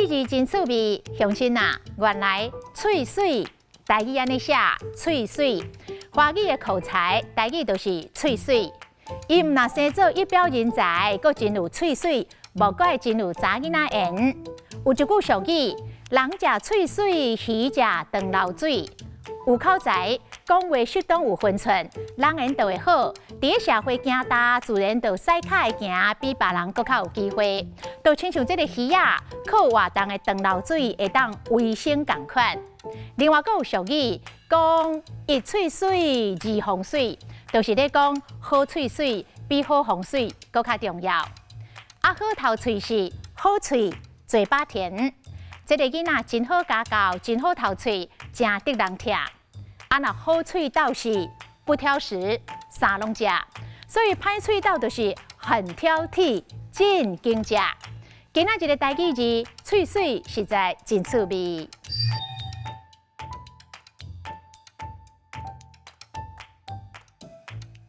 語字真趣味，鄉親啊，原來喙媠，台語按呢寫，喙媠，華語的口才，台語就是喙媠。伊毋若生做一表人才，閣真有喙媠，莫怪真有查囡仔緣。有一句俗語：人食喙媠，魚食長流水。有口才，講話適當有分寸，人緣就會好。佇咧社會行動，自然就駛跤會行，比別人閣較有機會。就親像這个魚仔，靠活動的長流水會當維生仝款。另外，閣有俗語講一喙媠，二風水，就是咧講好喙媠比好風水閣較重要。啊，好頭喙是好喙，嘴巴甜。這个囡仔真好家教，真好頭喙，誠得人疼。啊，若好喙斗是不挑食，啥攏食。所以歹喙斗就是很挑剔，真揀食。今仔日的台語字，喙媠實在真趣味。